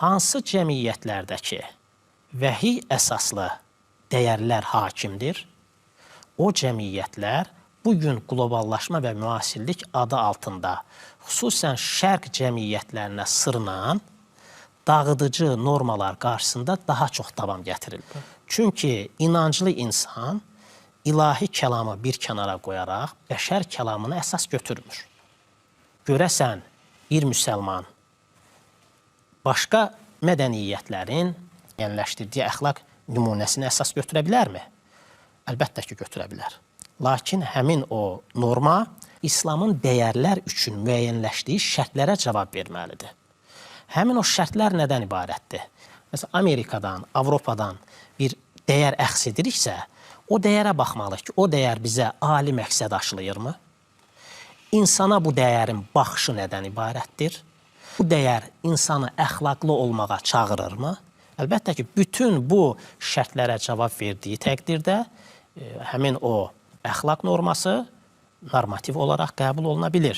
Hansı cəmiyyətlərdəki vəhiy əsaslı dəyərlər hakimdir, o cəmiyyətlər bu gün qloballaşma və müasirlik adı altında xüsusən şərq cəmiyyətlərinə sırınan dağıdıcı normalar qarşısında daha çox davam gətirilir. Çünki inanclı insan ilahi kəlamı bir kənara qoyaraq bəşər kəlamını əsas götürmür. Görəsən bir müsəlman başqa mədəniyyətlərin müəyyənləşdirdiyi əxlaq nümunəsini əsas götürə bilərmi? Əlbəttə ki, götürə bilər. Lakin həmin o norma İslamın dəyərlər üçün müəyyənləşdiyi şərtlərə cavab verməlidir. Həmin o şərtlər nədən ibarətdir? Məsələn, Amerikadan, Avropadan bir dəyər əxz ediriksə, o dəyərə baxmalıyıq ki, o dəyər bizə ali məqsəd aşılayırmı? İnsana bu dəyərin baxışı nədən ibarətdir? Bu dəyər insanı əxlaqlı olmağa çağırırmı? Əlbəttə ki, bütün bu şərtlərə cavab verdiyi təqdirdə həmin o əxlaq norması normativ olaraq qəbul oluna bilir.